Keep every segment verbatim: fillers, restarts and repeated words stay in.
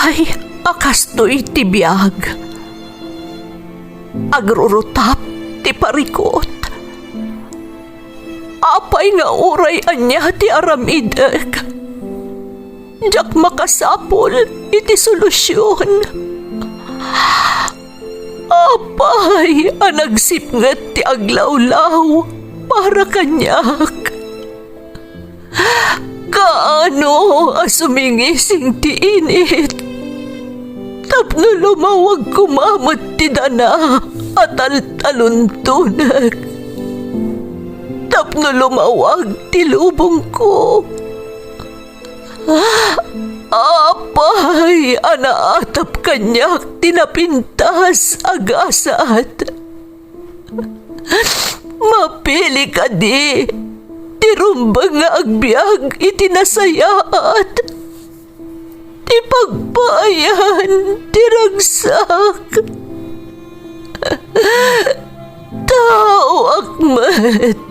Ay, a kastoy ti biag. Agrurutap ti parikut. Apay nga uray ania ti aramidek, diak makasapul iti solusion. Apay a nagsipnget ti aglawlaw para kaniak? Kaano a sumingising ti init tapno lumawag koma met ti dana a taltaluntonek, tapno lumawag ti lubongko? Apay a naatap kaniak ti napintas a gasat? Mapili kadi ti rumbeng nga agbiag iti nasayaat, ti pagpaayan ti ragsak? Taoak met,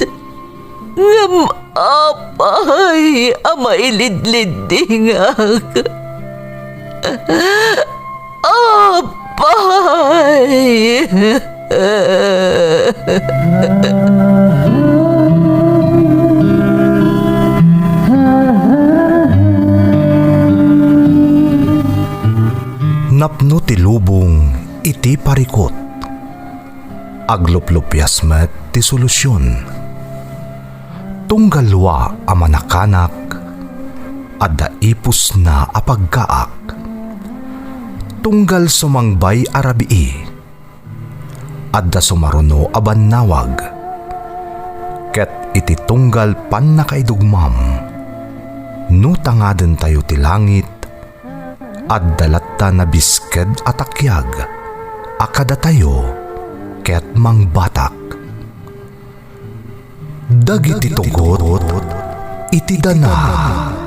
ngem apay a mailidliddingak? Apay! Napno ti lubong iti parikut. Agluplupias met ti solusion. Tunggal lua a manakanak, adda ipusna a pagkaak. Tunggal sumangbay a rabii, adda sumaruno a bannawag. Ket iti tunggal pannakaidugmam, no tangadentayo ti langit, adda latta nabisked a takiag a kadatayo ket mangbatak. Dagiti tugot iti dana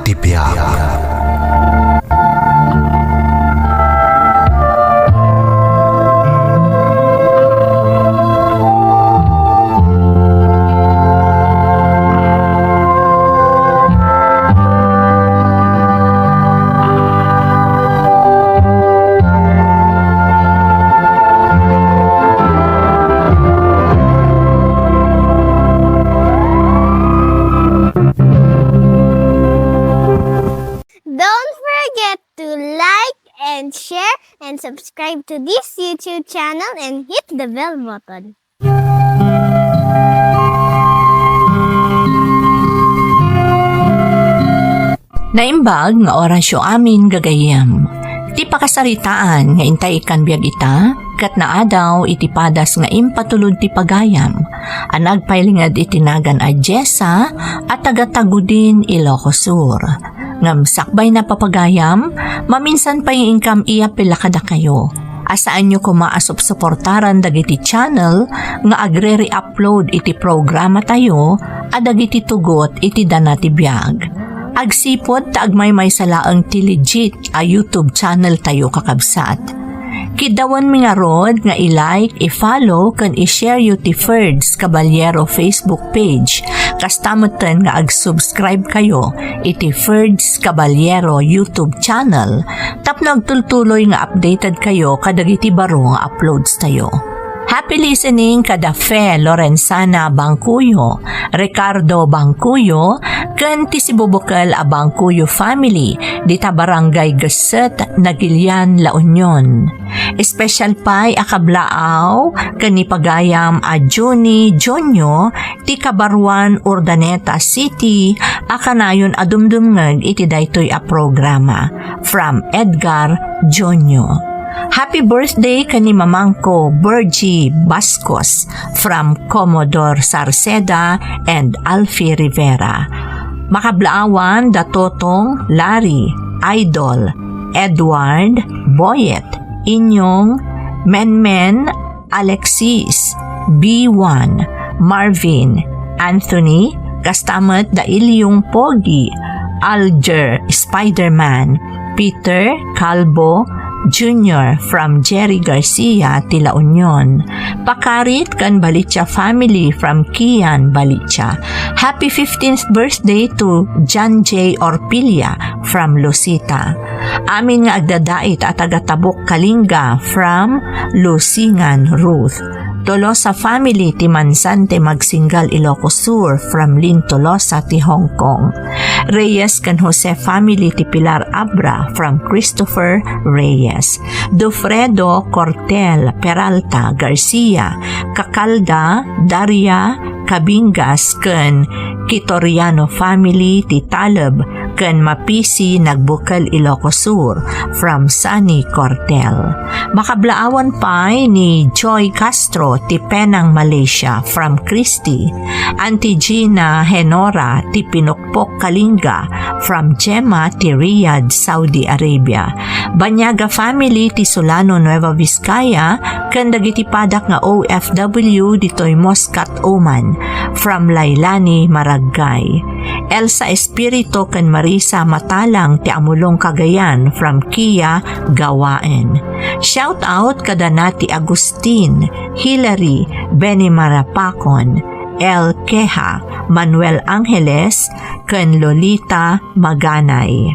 ti biag. Don't forget to like and share and subscribe to this YouTube channel and hit the bell button. Naimbag nga orasyo amin, gagayyem. Ti pakasaritaan nga intay ikkan biag ita, ket naadaw iti padas nga impatulod ti pagayam, a nagpailinged iti nagan a Jessa a taga Tagudin, Ilocos Sur. Ngem sakbay na, papagayam, maminsan pay inkam iyapila kadakayo a saanyo koma a supsuportaran dagiti channel nga agre-re-upload iti programatayo a dagiti tugot iti dana ti biag. Agsipud ta agmaymaysa laeng ti legit a YouTube channel tayo, kakabsat. Kiddawenmi ngarud nga i-like, i-follow, ken i-share yo ti Ferds Caballero Facebook page. Kasta metten nga ag-subscribe kayo iti Ferds Caballero YouTube channel tapno agtultuloy nga updated kayo kadagiti baro nga uploads tayo. Happy listening kada Fe Lorenzana Bangkuyo, Ricardo Bangkuyo, ken ti sibubukel a Bangkuyo family dita Barangay Gesset, Nagilian, La Union. Espesyal pay a kablaaw ken ni pagayam a Junie Junio ti Kabaruan, Urdaneta City, a kanayon a dumdumngeg iti daytoy a programa. From Edgar Junio. Happy birthday ken ni mamangko, Virgie Bascos, from Commodore Sarceda and Alfie Rivera. Makablaawan da Totong, Larry, Idol, Edward, Boyet, Inyong, Menmen, Alexis, B one, Marvin, Anthony, kasta met da Ilyong Pogi, Alger, Spider-Man, Peter, Calbo, Junior from Jerry Garcia ti La Union. Pakarit ken Balicia family from Kian Balicia. Happy fifteenth birthday to John J Orpilla from Lucita. Amin nga agdadait a taga Tabuk, Kalinga from Lusingan Ruth. Tolosa family ti Mansante Magsinggal, Ilocos Sur from Lynn Tolosa ti Hong Kong. Reyes ken Jose family ti Pilar Abra from Christopher Reyes. Dufredo Cortel Peralta Garcia, Cacalda, Daria, Cabingas ken Quitoriano family ti Taleb ken Mapisi, Nagbukel, Ilocos Sur from Sunny Cortel. Makablaawan pay ni Joy Castro ti Penang, Malaysia from Christy, Auntie Gina Henora ti Pinukpok, Kalinga from Gemma ti Riyadh, Saudi Arabia. Banyaga family ti Solano, Nueva Vizcaya, ken dagiti padak nga O F W ditoy Muscat, Oman from Lailani Maragkay. Elsa Espiritu ken Marisa Matalang ti Amulong, Cagayan from Kia Gawaen. Shout out kada Nati Agustin, Hilary, Benny Marapacon, El Queja, Manuel Angeles, ken Lolita Maganay.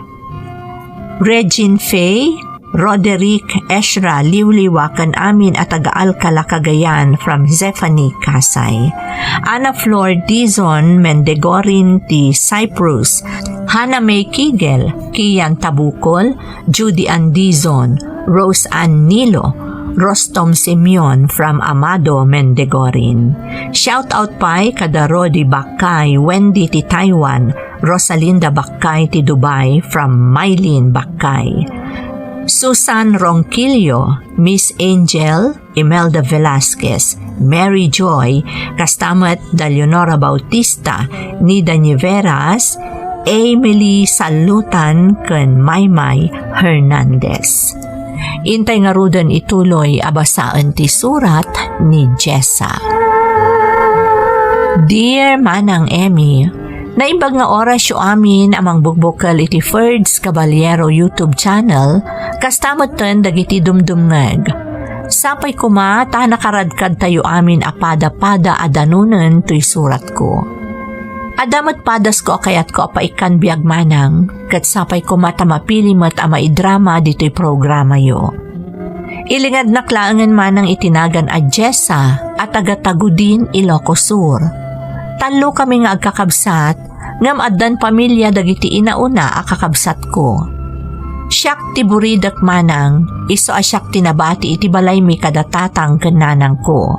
Regine Faye, Roderick Ezra Liwliwa ken amin a taga Alcala, Cagayan from Zephanie Kasay. Ana Flor Dizon Mendegorin ti Cyprus. Hannah May Kigel, Kian Tabukol, Judy Ann Dizon, Rose Ann Nilo, Rostom Simeon from Amado Mendegorin. Shout out pay kada Rodi Bakay, Wendy ti Taiwan, Rosalinda Bakay ti Dubai from Mylene Bakay. Susan Ronquillo, Miss Angel, Imelda Velasquez, Mary Joy, kasta met da Leonora Bautista, Nida Niveras, Emily Salutan, ken Maymay Hernandez. Intay ngaruden ituloy a basaen ti surat ni Jessa. Dear Manang Emmy, naimbag nga orasyo amin a mangbukbukel iti Ferds Caballero YouTube channel, kasta metten dagiti dumdumngeg. Sapay koma ta nakaradkadtayo amin a pada-pada a danunen toy suratko. Adda met padasko a kayatko a paikkan biag manang, ket sapay koma ta mapili met a maidrama ditoy programayo. Ilingadnak laengen manang iti nagan a Jessa a taga Tagudin, Ilocos Sur. Tallo kami nga agkakabsat, ngem addan pamilia dagiti inauna a kakabsatko. Siak ti buridek manang, isu a siak ti nabati iti balaymi kada tatang ken nanangko.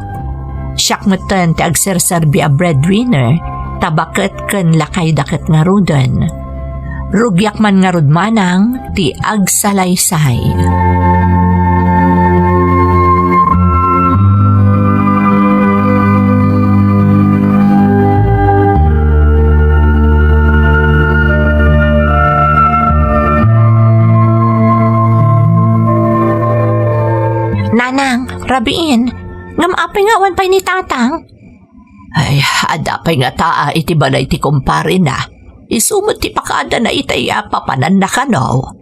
Siak metten ti agserserbi a breadwinner, ta baket ken lakayda ket ngaruden. Rugiak man ngarud manang ti agsalaysay. Nanang, rabiin, ngem apay nga awan pay ni tatang? Ay, adda pay ngata iti balay ti kumparena. Isu met ti pakaadana itay a papananna kano.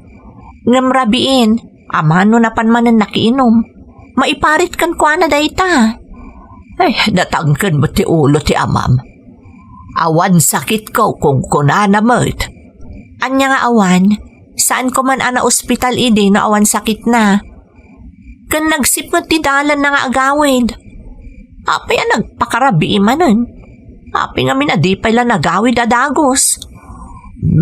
Ngem rabiin, amano napan manen nakiinum? Maiparit kenkuana dayta. Ay, natangken met ti ulo ti amam. Awan sakitko, kunkunana met. Ania nga awan? Saanko man a naospital idi no awan sakitna? Ken nagsipnget ti dalanna nga agawid. Apay a nagpakarabii manen? Apay ngamin a di pay la nagawid a dagus?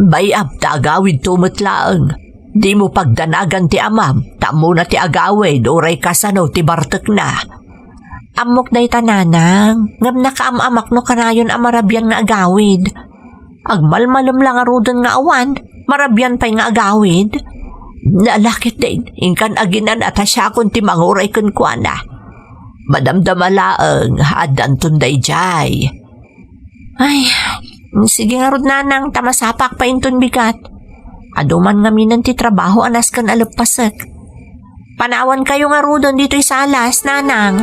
Bay-am ta agawidto met laeng. Dimo pagdanagan ti amam, ta ammona ti agawid, uray kasano ti bartekna. Ammok dayta, nanang, ngem nakaam-amak no kanayon a marabian nga agawid. Agmalmalem la ngaruden nga awan, marabian pay nga agawid. Nalakit din, inkan aginan a ta siakon ti manguray kenkuana. Madamdama laeng, addanton daydiay. Ay, sige ngarud, nanang, ta masapak pay inton bigat. Adu man ngaminen ti trabaho a nasken a leppasek. Panawankayo ngaruden ditoy salas, nanang.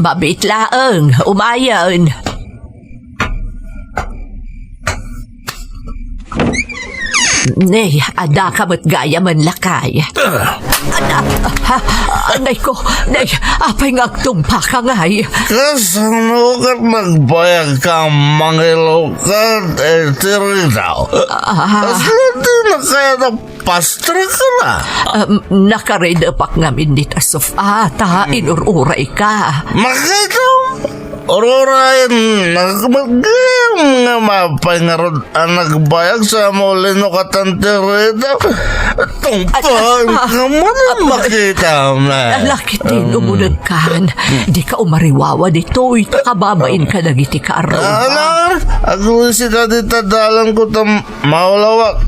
Mabiit laeng, umayen. Nay, adda ka met gayam, lakay. Ah. Ada, ha, anay ko, nay, apay nga agtumpaka ngay? Kasano ket nagbayag ka mangilukat, eh, Tirita? Ah. Kasla di na kaya na pastra ka na? Um, nakaridepak ngamin dita sofa, ta inur-uray ka. Makita? Ururay, nagmagam nga mapay ngarud a nagbayag sa mulino katan Tirita. Tumpang ka man ang makita, man. Lakay, ti umuneg kan. Di ka umariwawa ditoy, ta kababain ka dagiti kaarruba. Ala, aglusi ka dita dalan ko tam-, maulawak.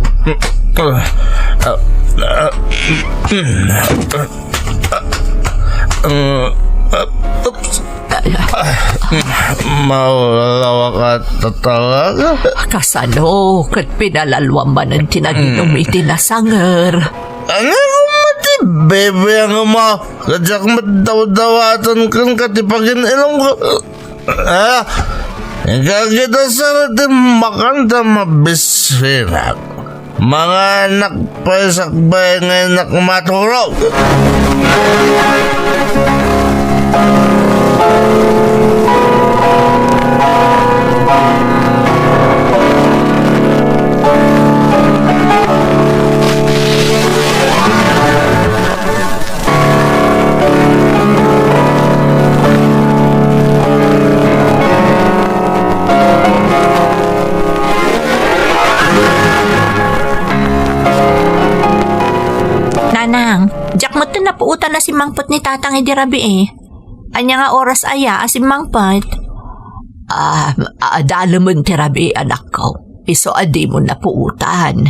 Oops. Maulawak ka ta-, talaga? Kasano ket pinalalwam manen ti naginum iti nasanger? Ano nga ti bebe nga ma-, kadiak madawdawatan ken kati pagin-ilong ko. Ah, ikakita sa ti makanta mabisirak. Mga anak, paisakbay nga anak maturog. Nanang, diak met napuotan a simmangpet ni Tatang idi rabii. Ania nga oras aya a simmangpet? Ah, adalemen ti rabii, anakko. Isu a dimo napuotan.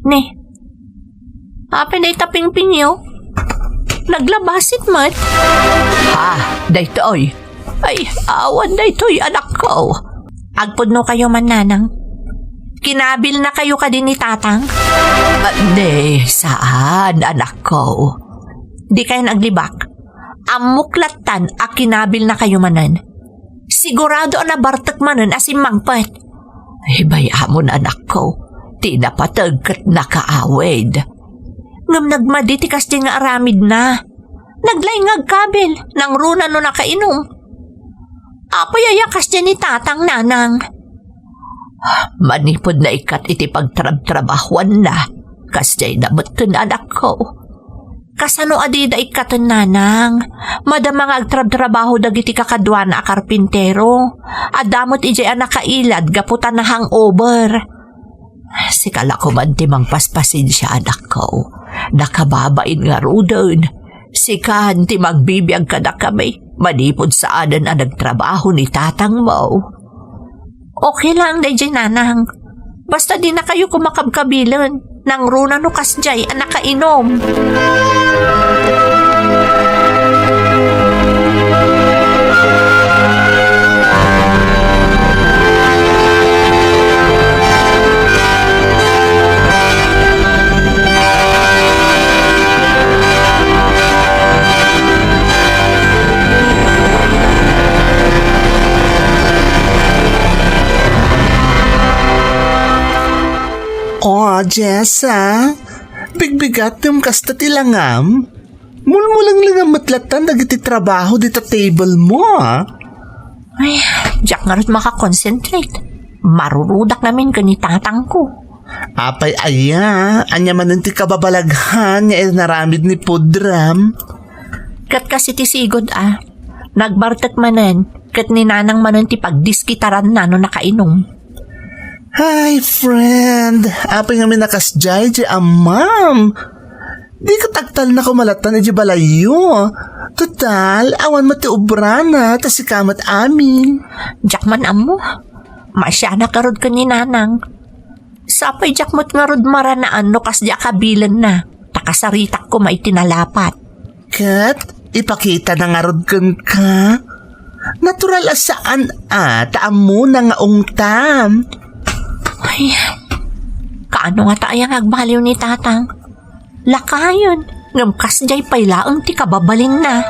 Ne, apay dayta pingpingyo? Naglabasit met. Ha, daytoy. Ay, awan daytoy, anakko. Agpudno kayo man, Nanang. Kinabil na kayo kadi ni Tatang? Ah, ne, saan, anakko? Di kayo naglibak? Ammok lattan a kinabil na kayo manen. Sigurado a nabartek manen a simmangpet. Ibay-amon, anakko, ti napateg ket nakaawid. Ngem nagmadi ti kasdi nga aramidna. Naglaing nga agkabil, nangruna no nakainom. Apay aya kasdi ni Tatang, Nanang? Manipud naikkat iti pagtrabtrabahuanna, kasdiay na metten, anakko. Kasano a dida ikkaten, Nanang? Madama nga agtrabtrabaho dagiti kakaduana a karpintero. Adda met idiay a nakailad gapu ta na-hangover. Sika la koman ti mangpaspasensia, anakko. Nakababain ngaruden. Sikan ti magbibiag kadakami manipud saanen a nagtrabaho ni tatangmo. Okay lang daydiay, Nanang. Basta dinakayo koma kabkabilen. Nangruna no kasdiay a nakainom. O, Jessa, bigbigatem kasta ti langam. Mulmulenglengam met lattan dagiti trabaho dita table mo, a? Ay, diak ngarud makakonsentrate. Marurudak ngamin ken ni tatangko. Apay aya, ania manen ti kababalaghan nga inaramid ni Pudram? Ket kas iti sigud, a, nagbartek manen, ket ni Nanang manen ti pagdiskitaranna no nakainom. Hi, friend. Apay ngamin a kasdiay, diay amam? Di ket agtalna koma lattan idiay balayyo. Total, awan met ti obrana, ta sika met amin. Diak man ammo. Maasianak ngarud ken ni Nanang. Sapay diak met ngarud maranaan no kasdiay a kabilenna, ta kasaritak koma iti nalapat. Ket ipakitana ngarud kenka. Natural a saan a ta ammona nga ungtam. Ay, kaano ngata aya nga agbaliw ni tatang? Lakayen, ngem kasdiay pay laeng ti kababalinna.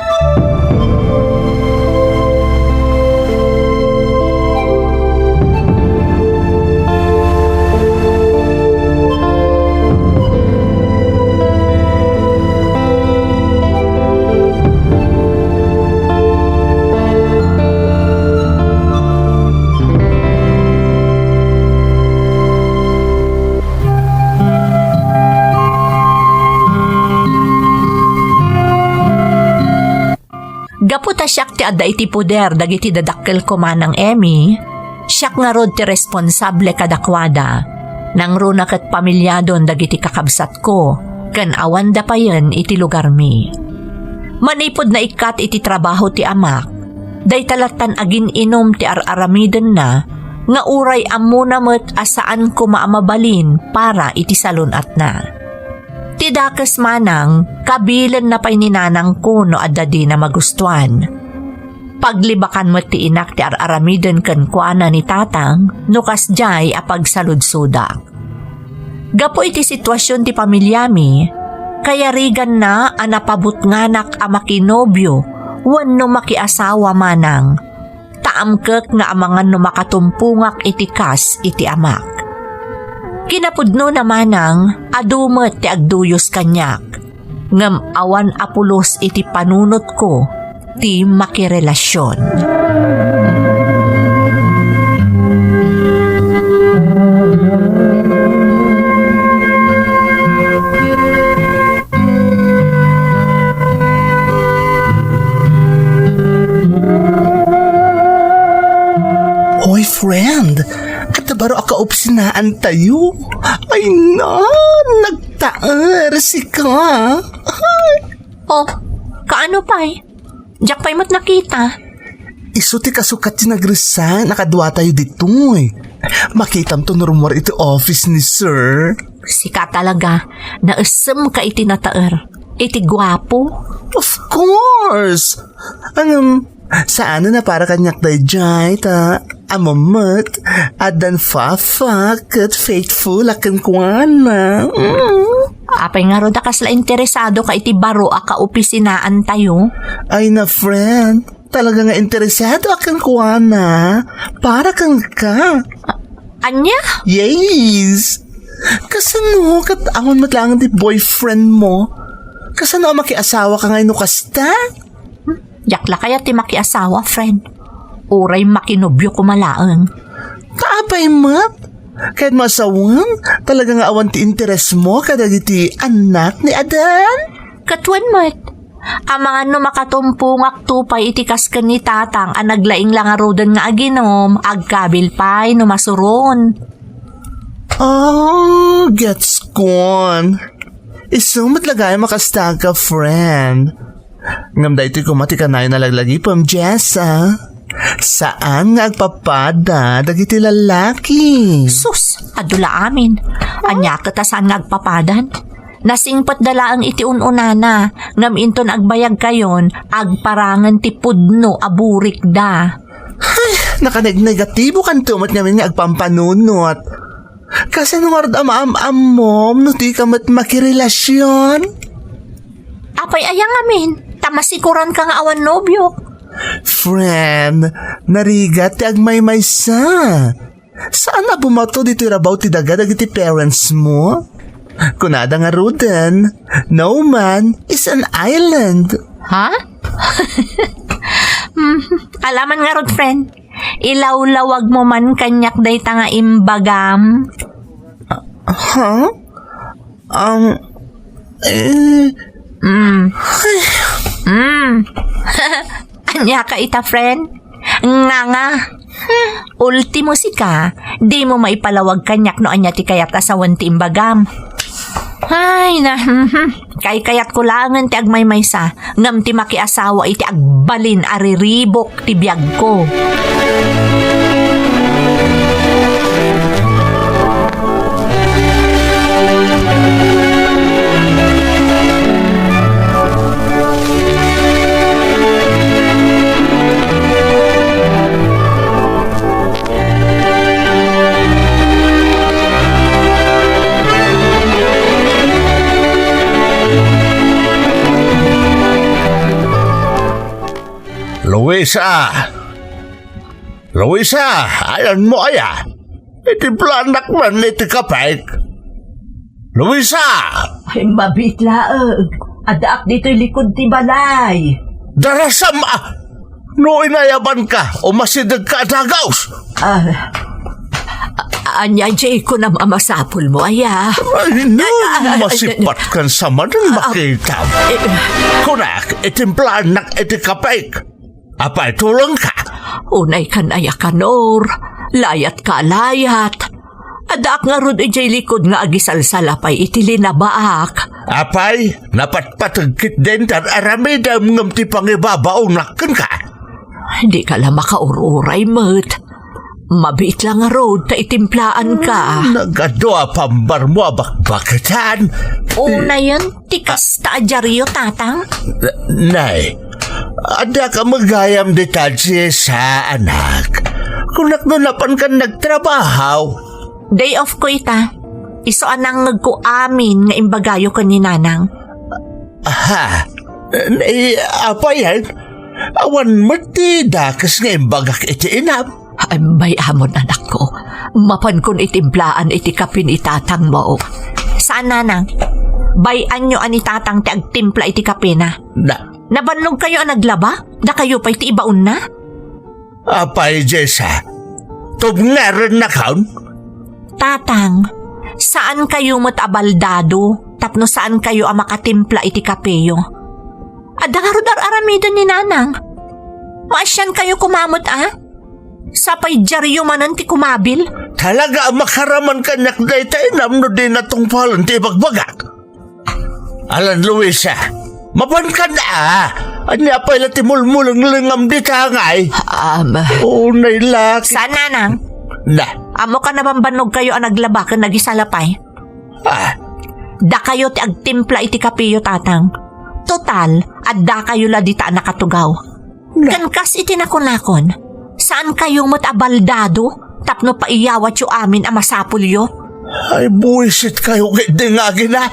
Gapu ta siak ti adda iti poder dagiti dadakkelko, Manang Emmy, siak ngarud ti responsable kadakuada. Nangruna ket pamiliadon dagiti kakabsatko, ken awanda payen iti lugarmi. Manipud naikkat iti trabaho ti amak, dayta lattan agin-inum ti ar-aramidenna nga uray ammona met a saan koma a mabalin para iti salun-atna. Ti dakes manang, kabilenna pay ni nanangko no adda dina magustuan. Paglibakan met ti inak ti ar-aramiden kenkuana ni tatang no kasdiay a pagsaludsodak. Gapu iti situasion ti pamiliami, kayariganna a napabutnganak a makinobio wenno makiasawa manang. Ta amkek nga amangan no makatumpongak iti kas iti amak. Kinapudnona manang, adu met ti agduyos kaniak, ngem awan a pulos iti panunotko ti makirelasion. Hoy, friend, adda baro a kaopsinaantayo. Ay na, nagtaer sika. Ay. Oh, kaano pay? Diak pay met nakita. Isu ti kasukat ti nag-resign a kaduatayo ditoy. Makitamto no rummuar iti office ni sir. Sika talaga, naesem ka iti nataer. Iti guapo. Of course! Ngem, saan a para kaniak daydiay, ta, ammom met, addan Fafa ket faithful a kenkuana. Mm. Apay ngarud a kasla interesado ka iti baro a kaopisinaantayo? Ay na, friend. Talaga nga interesado a kenkuana. Para kenka. Ania? Yes. Kasano ket awan met laeng ti boyfriend mo? Kasano a makiasawa ka ngay no kasta? Diak la kayat ti makiasawa, friend. Uray makinobio koma laeng. Ta apay met? Kayat mo a sawen, talaga nga awan ti interes mo kadagiti annak ni Adan? Ket wen met. Amangan no makatumpongakto pay iti kas ken ni tatang a naglaing la ngaruden nga aginom, agkabil pay no masuron. Ah, gets kon. Isu met la gayam a kasta ka, friend. Ngem daytoy koma ti kanayon a laglagipem, Jessa. Saan nga agpapada dagiti lalaki? Sus, adu la amin. Ania ket a saan nga agpapadan? Nasingpetda laeng iti un-unana, ngem inton agbayagkayon, agparangen ti pudno a burikda. Ay, nakaneg-negatibo kanto met ngamin nga agpampanunot. Kasano ngarud a maam-ammom no dika met makirelasyon? Apay aya ngamin, ta masikoran ka nga awan nobiok. Friend, narigat ti agmaymaysa. Saan a bumato ditoy rabaw ti daga dagiti parents mo? Kunada ngaruden, "No man is an island." Ha? Hmm, alaman ngarud, friend. Ilawlawag mo man kaniak dayta nga imbagam. Ha? Ang, eh, Mm. Mm. Ania ka ita, friend? Nga nga. Hmm. Ultimo sika, di mo maipalawag kaniak no ania ti kayat a sawen ti imbagam. Ay, na, mhm. Kaykayatko laengen ti agmaymaysa, ngem ti makiasawa iti agbalin a riribok ti biagko. Luisa! Luisa, ayanmo aya? Iti planak man iti kapek. Luisa! Ay, mabiit laeng. Addaak ditoy likod ti balay. Darasam a! No inayabanka, umasidegka a dagaus! Ah, a-, Ania, Jay, kunam a masapulmo, aya? Ay, no, Ah, ah, ah, masipatkan sa manen Ah, ah, makitam. eh, Kunak, itimplaannak iti kapek. Apay, tulongka? Unay kan aya kanor, layat ka layat. Addaak ngarud idiay likod nga agisalsalapay iti linabaak. Apay, napatpateg ketdin ti ar-aramidem ngem ti pangibabaonak kenka. Di ka la makaur-uray met. Mabiit la ngarud ta itimplaanka. Nagadu a pambarmo a bakbaketan. Unayen ti kasta a diario, Tatang? Nay, adda ka met gayam dita, Jessa, anak. Kunak no napankan nagtrabaho. Day off ko ita. Isu a nangngegko amin nga imbagayo ken ni Nanang. Aha. Nay, apayen? Awan met ti dakes nga imbagak iti inam. Ay, bay-amon, anakko. Mapankon itimplaan iti kape ni tatangmo. Saan, Nanang. Bay-anyo a ni Tatang ti agtimpla iti kapena. Na- Nabannogkayo a naglaba? Dakayo pay ti ibaonna? Apay, Jessa? Tubngerennakon? Tatang, saankayo met a baldado tapno saankayo a makatimpla iti kapeyo. Adda ngarud ar-aramiden ni Nanang. Maasiankayo koma met, a? Sapay diario manen ti kumabil. Talaga a makaraman kaniak dayta inam no di natungpalen ti ibagbagak. Alan Luisa, mapankan a. Ania pay la ti mulmulenglengam dita ngay? Um, Unay la ti Saan, Nanang? Na. Ammoka nabambannogkayo a naglaba ken nagisalapay? Ah. Dakayo ti agtimpla iti kapeyo, Tatang. Total, addakayo la dita a nakatugaw. Na- Ken kas iti nakunakon, saankayo met a baldado tapno paiyawatyo amin a masapulyo? Ay, buwisit kayo ket di nga agina.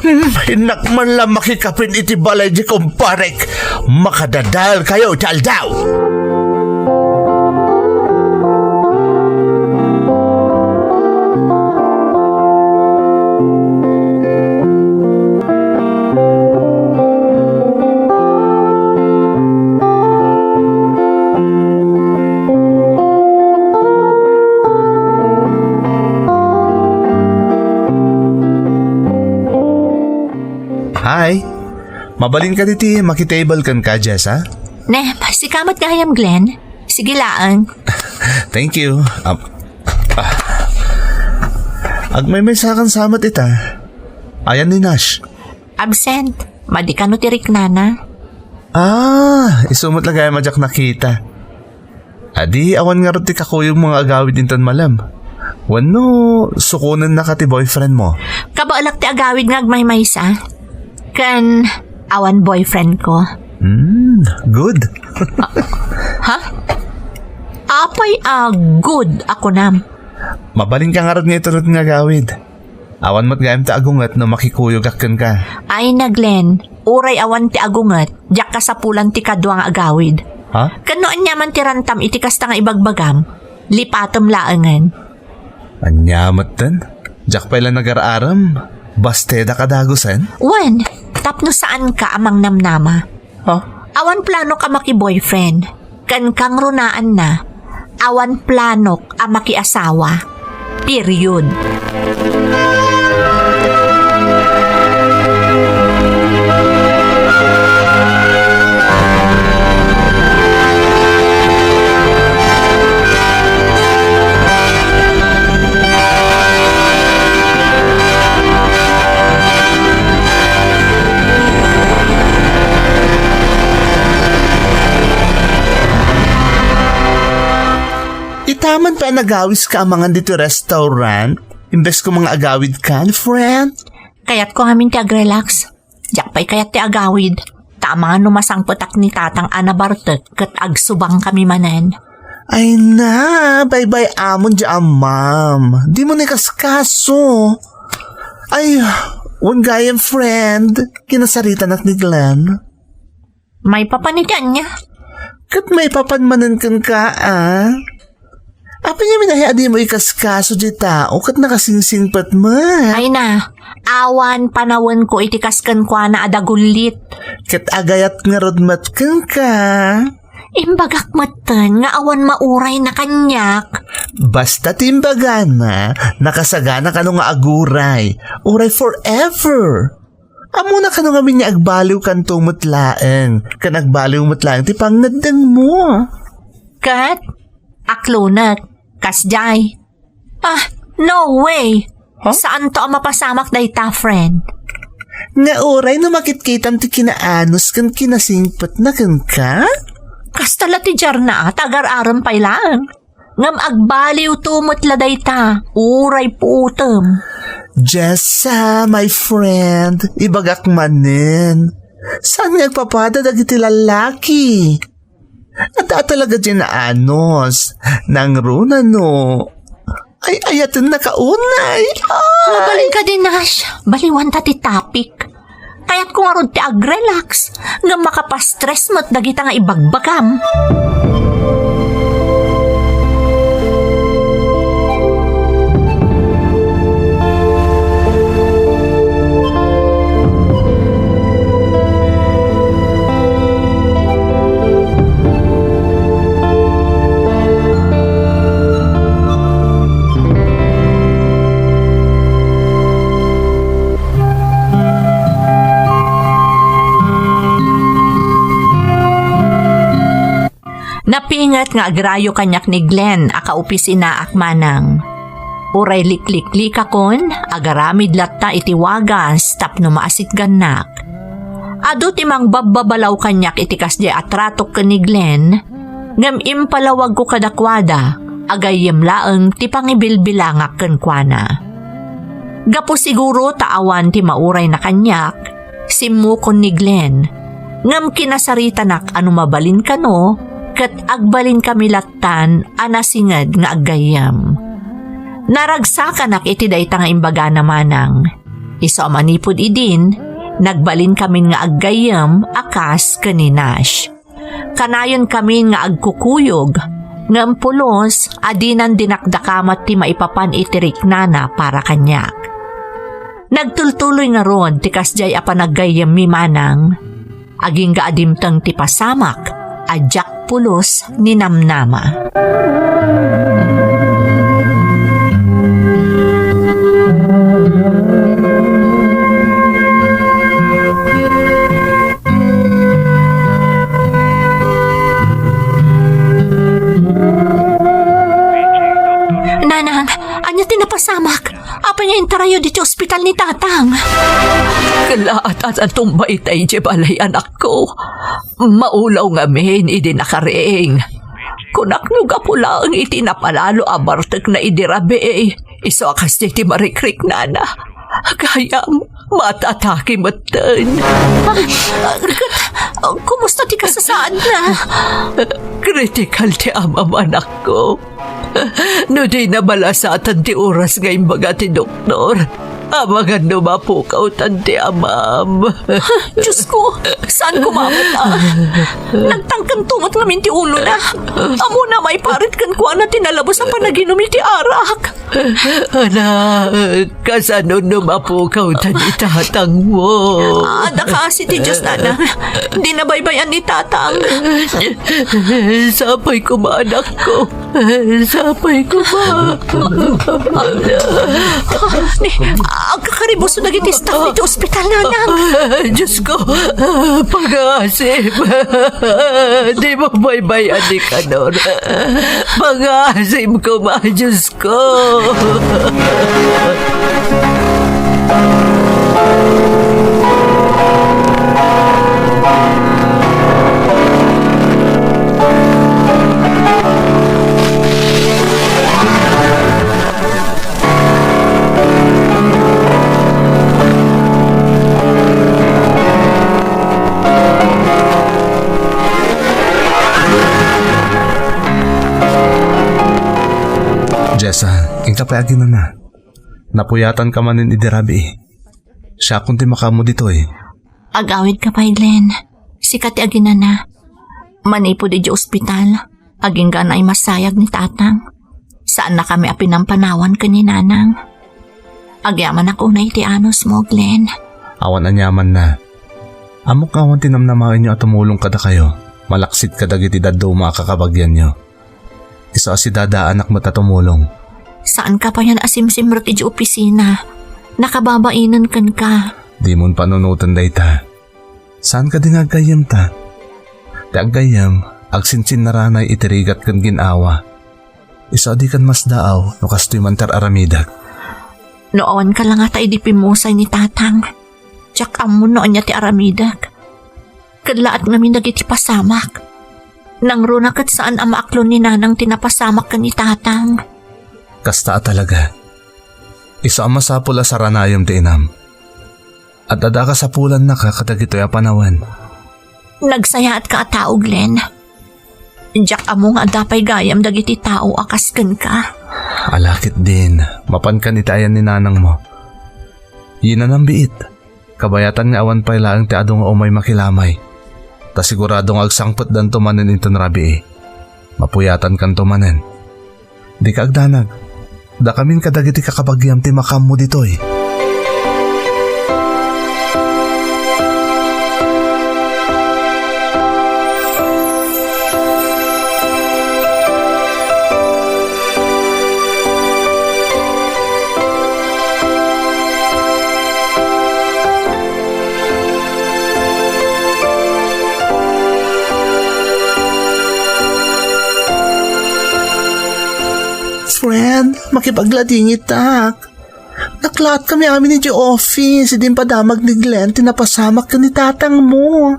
Hmm, innak man la makikapin iti balay di kumparek. Makadadael kayo iti aldaw. Hi. Mabalin ka diti makitable kenka, Jessa? Ne, sika met gayam, Glenn. Sige laeng. Thank you. Um, ah. Agmaymaysakan sa met ita. Ayan ni Nash. Absent. Madi kano ti riknana? Ah, isu met la gayam a diak nakita. Adi, awan ngarud ti kakuyogmo nga agawid inton malem. Wenno, sukonennaka ti boyfriendmo? Kabaelak ti agawid nga agmaymaysa. Ken awan boyfriendko. Hmm, good. Ha? Apay a good a kunam? Mabalinka ngarud nga itunud nga agawid. Awan met gayam ti agunget no makikuyogak kenka. Ay na, Glenn, uray awan ti agunget, diak kasapulan ti kadua nga agawid. Ha? Ken no aniaman ti rantam iti kasta nga ibagbagam, lipatem laengen. Ania metten? Diak pay la nagar-arem. Bastedak a dagusen? Wen, tapno saanka a mangnamnama. Ha? Awan planok a maki-boyfriend. Ken kangrunaanna, awan planok a makiasawa. Period. Itaman pay a nagawiska a mangan ditoy restaurant, imbes ko mga agawid kan, friend? Kayatko amin ti agrelax. Diak pay kayat ti agawid. Ta amangan no masangpetak ni tatang a nabartek ket agsubang kami manen. Ay na, baybay-amon di amam. Di mo ni kaskaso. Ay, wen gayam, friend. Kinasaritanak ni Glenn. Maipapan iti ania? Ket maipapan manen kenka, a? Apay ngamin aya a di mo ikaskaso di tao ket nakasingsingpet met? Ay na, awan panawenko iti kas kenkuana a dagullit. Ket agayat ngarud met kenka. Imbagak metten nga awan maurayna kaniak. Basta ti imbagana, nakasagana kano nga aguray. Uray forever. Ammona kano ngamin nga agbaliwkanto met laeng, ken agbaliw met laeng ti pangngeddengmo. Ket, aklonek, kasdiay. Ah, no way! Huh? Saanto a mapasamak dayta, friend? Nga uray no makitkitam ti kinaanos ken kinasingpetna kenka? Kasta la ti diarna, ta agar-arem pay laeng. Ngem agbaliwto met la dayta, uray puotem. Jessa, my friend, ibagak manen. Saan nga agpapada dagiti lallaki? Adda talaga diay naanos. Nangruna no. Ay, ayaten nakaunay. Ay. Mabalin ka din, Nash. Baliwanta ti topic. Kayatko ngarud ti agrelax. Nga makapastress met dagita nga ibagbagam. Napinget nga agrayo kaniak ni Glenn a kaopisinaak manang. Uray likliklikakon, agaramid latta iti wagas tapno maasitgannak. Adu ti mangbabbabalaw kaniak iti kasdiay a tratok ken ni Glenn, ngem impalawagko kadakuada a gayyem laeng ti pangibilbilangak kenkuana. Gapu siguro ta awan ti maurayna kaniak, simmukon ni Glenn, ngem kinasaritanak a no mabalin kano, ket agbalin kami lattan a nasinged nga aggayyem. Naragsakanak iti dayta nga imbagana manang. Isu a manipud idin, nagbalin kamin nga aggayyem a kas ken ni Nash. Kanayon kamin nga agkukuyog, ngem pulos a dinan dinakdakamat ti maipapan iti riknana para kaniak. Nagtultuloy ngarud ti kasdiay a panaggayyemmi manang, agingga a dimteng ti pasamak a diak pulos ni namnama. Nanang, ania ti napasamak? Apay nga intarayo ditoy ospital ni Tatang? Kelaat a natumba itay idiay balay, anakko. Maulaw ngamin idi nakaring. Kunak no gapu laeng iti napalalo a bartekna idi rabii, isu a kasdiay ti marikriknana. Gayam, matatake metten. Ah, ah, kumusta ti kasasaadna? Kritikal ti amam, anakko. No dina malasatan ti oras nga imbaga ti doktor, amangan no mapukawtan ti amam. Diyos ko, saan ko mamata? Nagtangkanto met ngamin ti ulona. Ammona, maiparit kenkuana ti nalabes a panaginum iti arak. Anak, kasano no mapukawtan ni tatangmo? Adda kaasi ti Dios, nanang. Dina baybay-an ni tatang. Sapay koma, anakko. Sapay koma. Ni, agkakaribuso dagiti staff ditoy ospital, nanang. Diyos ko, pangaasim. Dimo baybay-an ni Kanor. Pangaasim koma, Diyos ko. Jessa, inka pay aginana. Napuyatanka manen idi rabii. Siakon ti makaammo ditoy. Agawidka pay, Glenn. Sika ti aginana. Manipud idiay ospital, agingga a naimasayag ni tatang. Saannakami a pinampanawan ken ni nanang. Agyamanak unay iti anusmo, Glenn. Awan aniamanna. Ammok nga awan ti namnamaenyo a tumulong kadakayo. Malaksid kadagiti dadduma a kakabagianyo. Isu a si dadaanak met a tumulong. Saanka payen a simsimrek iti opisina. Nakababainen kenka. Dimon panunoten dayta. Saan kadi nga aggayyemta? Ti aggayyem, agsinsinnaranay iti rigat ken gin-awa. Isu a dikan masdaaw no kastoy man ti ar-aramidek. No awanka la ngata idi pimmusay ni Tatang, diak ammo no ania ti aramidek. Kellaat ngamin dagiti pasamak. Nangruna ket saan a maaklon ni Nanang ti napasamak ken ni Tatang. Kasta a talaga. Isu a masapul a saranayem ti inam. Ad-adda kasapulannaka kadagitoy a panawen. Nagsayaatka a tao, Glenn. Diak ammo nga adda pay gayam dagiti tao a kas kenka. Ala ketdin, mapankan iti ayan ni nanangmo. Yinanam biit. Kabayatan nga awan pay laeng ti adu nga umay makilamay. Ta sigurado nga agsangpetdanto manen inton rabii. Mapuyatankanto manen. Dika agdanag. Dakamin kadagiti kakabagiam ti makaammo ditoy. Friend, makipagladingitak. Naklaatkami amin idiay office idi impadamag ni Glenn ti napasamak ken ni tatangmo.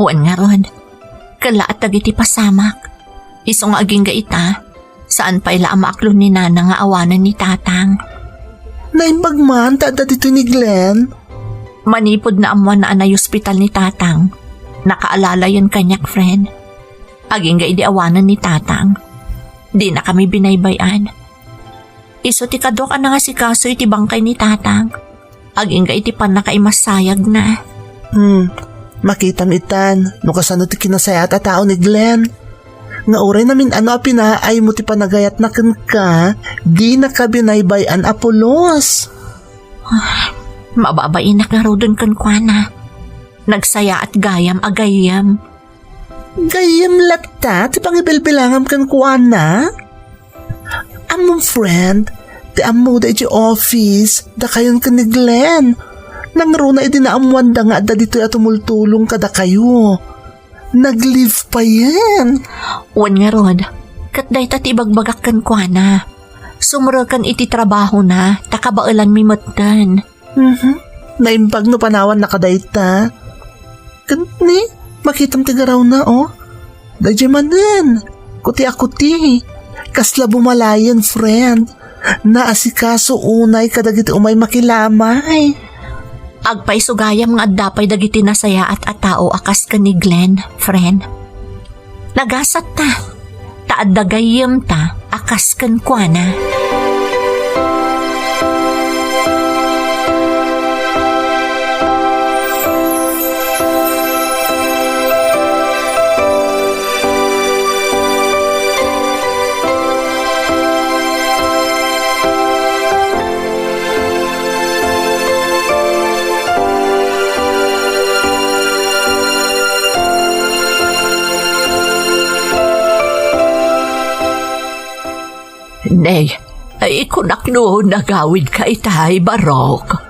Wen ngarud, kellaat dagiti pasamak. Isu nga agingga ita, saan pay la a maaklon ni Nana nga awanen ni Tatang. Naimbag man ta adda ditoy ni Glenn. Manipud naammoanna a nayospital ni Tatang, nakaalalayen kaniak, friend. Agingga idi awanen ni Tatang, dinakami binaybay-an. Isu ti kaduak a nangasikaso iti bangkay ni Tatang. Agingga iti pannakaimasayagna. Hmm, makitam itan no kasano ti kinasayaat a tao ni Glenn. Nga uray namin-ano a pinaaymo ti panagayatna kenka, dinaka binaybay-an a pulos. Ah, mababainak ngaruden kenkuana. Nagsayaat gayam a gayyem. Gayyem latta ti pangibilbilangam kenkuana? Ammom, friend, ti ammoda iti office, dakayon ken ni Glenn. Nangruna idi naammoanda nga adda ditoy a tumultulong kadakayo. Nag-leave payen. Wen ngarud, ket dayta ti ibagbagak kenkuana. Sumreken iti trabahona, ta kabaelanmi metten. Mhm. Naimbag no panawannaka dayta. Ket ni, makitam ti garawna, oh. Daydiay manen. Kuti a kuti. Kasla bumalayen, friend. Naasikaso unay kadagiti umay makilamay. Agpayso gayam nga adda pay dagiti nasayaat a tao a kas ken ni Glenn, friend. Nagasatta, ta adda gayyemta a kas kenkuana. Nay, ay, kunak no nagawidka itay, Barok.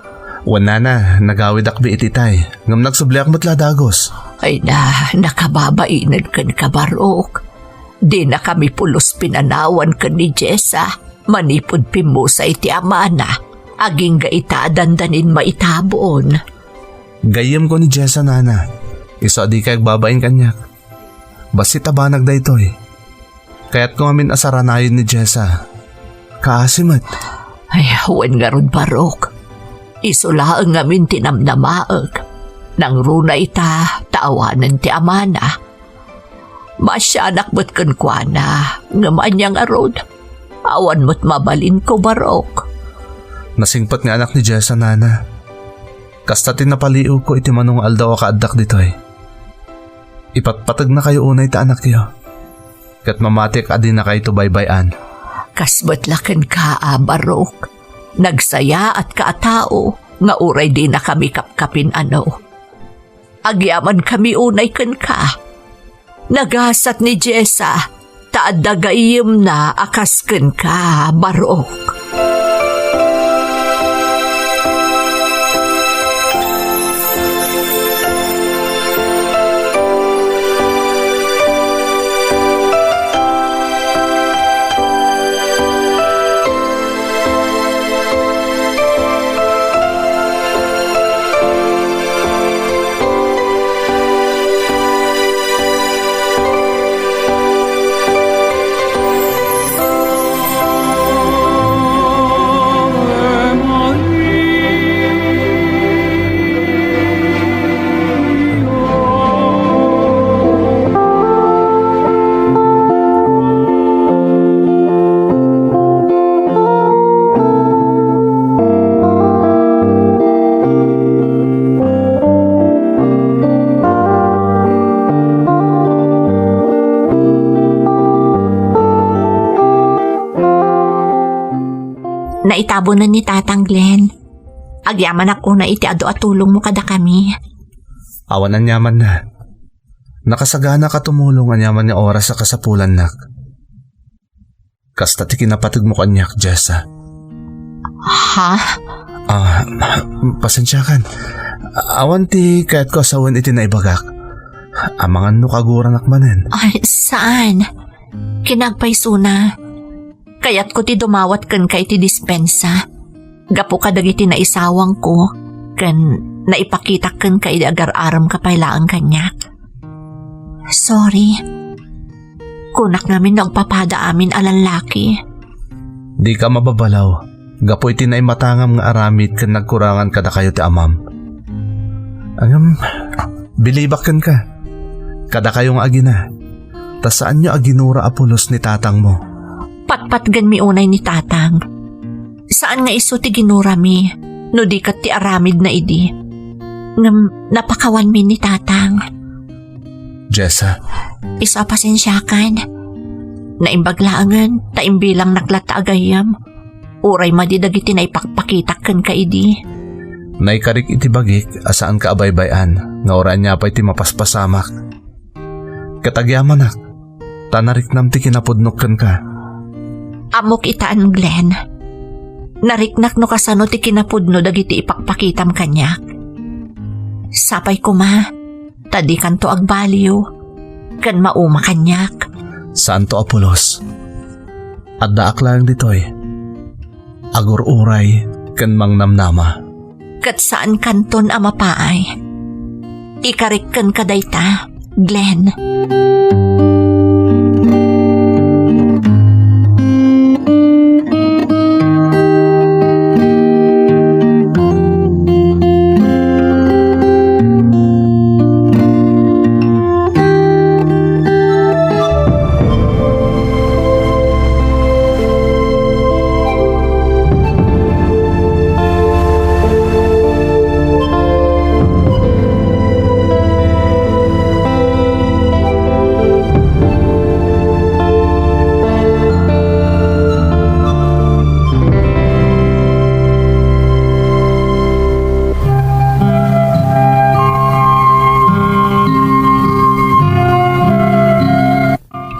Wen, nana, nagawidak biit itay, ngem nagsubliak met la dagus. Ay na, nakababainen kenka, Barok. Dinakami pulos pinanawan ken ni Jessa manipud pimmusay ti amana, agingga ita a dandanin maitabon. Gayyemko ni Jessa, nana. Isu a dikay agbabain kaniak. Bassit a banag daytoy. Kayatko ngamin a saranayon ni Jessa. Kaasi met. Ay, wen ngarud, Barok. Isu laeng ngamin ti namnamaek. Nangruna ita, ta awanen ti amana. Maasianak met kenkuana, ngem ania ngarud? Awan met mabalinko, Barok. Nasingpet nga anak ni Jessa, nana. Kasta ti napaliiwko iti mano nga aldaw a kaaddak ditoy. Ipatpategnakayo unay ta anakyo, ket mamatiek a dinakayto baybay-an. Kas met la kenka a, Barok. Nagsayaatka a tao nga uray dinakami kapkapin-ano. Agyamankami unay kenka. Nagasat ni Jessa, ta adda gayyemna a kas kenka, Barok. Naitabonen ni Tatang, Glenn. Agyamanak unay iti adu a tulongmo kadakami. Awan aniamanna. Nakasaganak a tumulong aniaman nga oras a kasapulannak. Kasta ti kinapategmo kaniak, Jessa. Ha? Ah, pasensiakan. Awan ti kayatko a sawen iti naibagak. Amangan no kaguranak manen. Ay, saan? Kinapayso na. Kayatko ti dumawat kenka iti dispensa. Gapu kadagiti naisawangko, ken naipakitak kenka idi agar-aremka pay laeng kaniak. Sorry. Kunak ngamin no agpapada amin a lallaki. Dika mababalaw, gapu iti naimatangam nga aramid ken nagkurangan kadakayo ti amam. Ngem, bilibak kenka. Kadakayo nga agina, ta saanyo a ginura a pulos ni tatangmo. Patpatgenmi unay ni tatang. Saan nga isu ti ginurami, no di ket ti aramidna idi. Ngem napakawanmi ni tatang. Jessa. Isu a pasensiakan. Naimbag laengen, ta imbilangnak latta a gayyem. Uray madi dagiti naipakpakitak kenka idi. Naikarik iti bagik a saanka a baybay-an, nga uray ania pay ti mapaspasamak. Ket agyamanak, ta nariknam ti kinapudnok kenka. Ammok itan, Glenn. Nariknak no kasano ti kinapudno dagiti ipakpakitam kaniak. Sapay koma, ta dikanto agbaliw, ken mauma kaniak. Saanto a pulos. Addaak laeng ditoy. Agur-uray ken mangnamnama. Ket saankanton a mapaay. Ikarik kenka dayta, Glenn.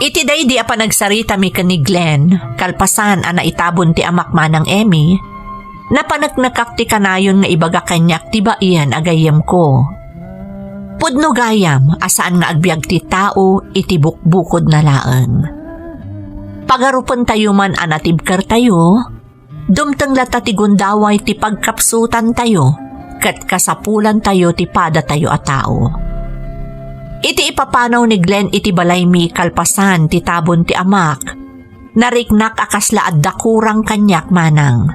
Iti daydi a panagsaritami ken ni Glenn, kalpasan a naitabon ti amak manang Emmy, napaneknekak ti kanayon nga ibaga kaniak ti baien a gayyemko. Pudno gayam a saan nga agbiag ti tao iti bukbukodna laeng. Pagarupentayo man a natibkertayo, dumteng latta ti gundaway ti pagkapsutantayo ket kasapulantayo ti padatayo a tao. Iti ipapanaw ni Glenn iti balaymi kalpasan ti tabon ti amak, nariknak a kasla adda kurang kaniak manang.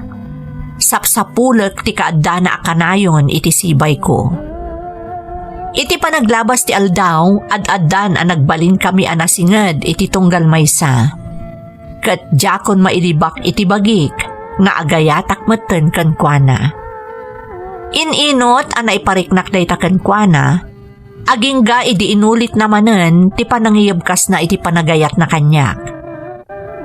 Sapsapulek ti kaaddana a kanayon iti sibayko. Iti panaglabas ti aldaw, ad-addan a nagbalinkami a nasinged iti tunggal maysa. Ket diakon mailibak iti bagik nga agayatak metten kenkuana. In-inot a naipariknak dayta kenkuana, agingga idi inulitna manen ti panangiyebkasna iti panagayatna kaniak.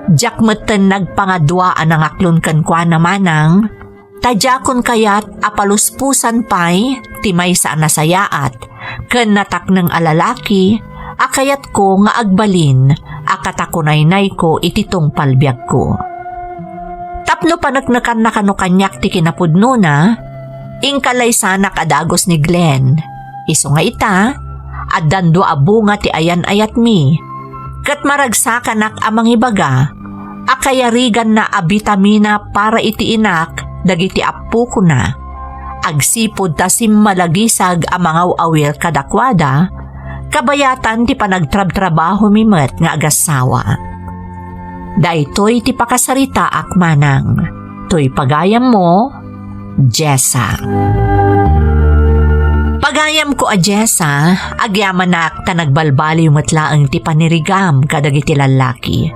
Diak metten nagpangadua a nangaklon kenkuana manang, ta diakon kayat a paluspusan pay ti maysa a nasayaat ken natakneng a lalaki a kayatko nga agbalin a katakunaynayko iti tungpal biagko. Tapno paneknekanna kano kaniak ti kinapudnona, inkalaysanak a dagus ni Glenn. Isu nga ita, addan dua a bunga ti ayan-ayatmi, ket maragsakanak a mangibaga a kayariganna a bitamina para iti inak dagiti appokona, agsipud ta simmalagisag a mangaw-awir kadakuada, kabayatan ti panagtrabtrabahomi met nga agassawa. Daytoy ti pakasaritaak manang. Toy pagayammo, Jessa. Pagayamko a Jessa, agyamanak ta nagbalbaliw met laeng ti panirigam kadagiti lallaki.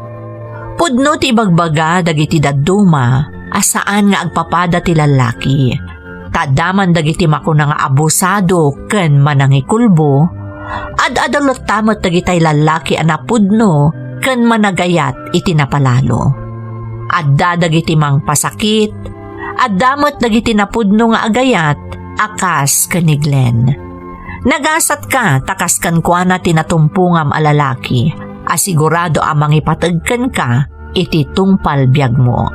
Pudno ti ibagbaga dagiti dadduma a saan nga agpapada ti lallaki. Ta adda man dagiti makuna nga abusado ken manangikulbo, ad-adu latta met dagitay lallaki a napudno ken managayat iti napalalo. Adda dagiti mangpasakit, adda met dagiti napudno nga agayat a kas ken ni Glenn. Nagasatka ta kas kenkuana ti natumpongam a lalaki a sigurado a mangipateg kenka iti tungpal biagmo.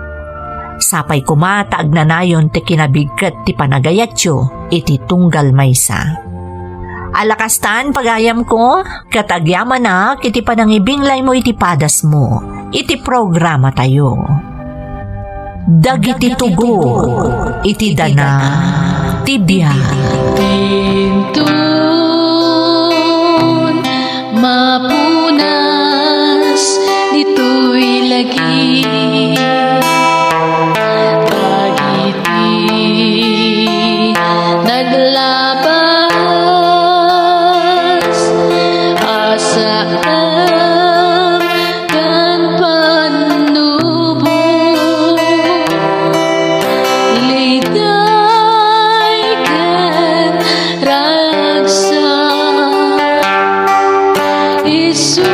Sapay koma ta agnanayon ti kinabigket ti panagayatyo iti tunggal maysa. Ala kastan, pagayamko, ket agyamanak iti panangibinglaymo iti padasmo iti programatayo. Dagiti tugot iti dana ti biag. Inton mapunas ditoy lagi, dagiti naglabas a saan ken pannubo, liday ken ragsak, isu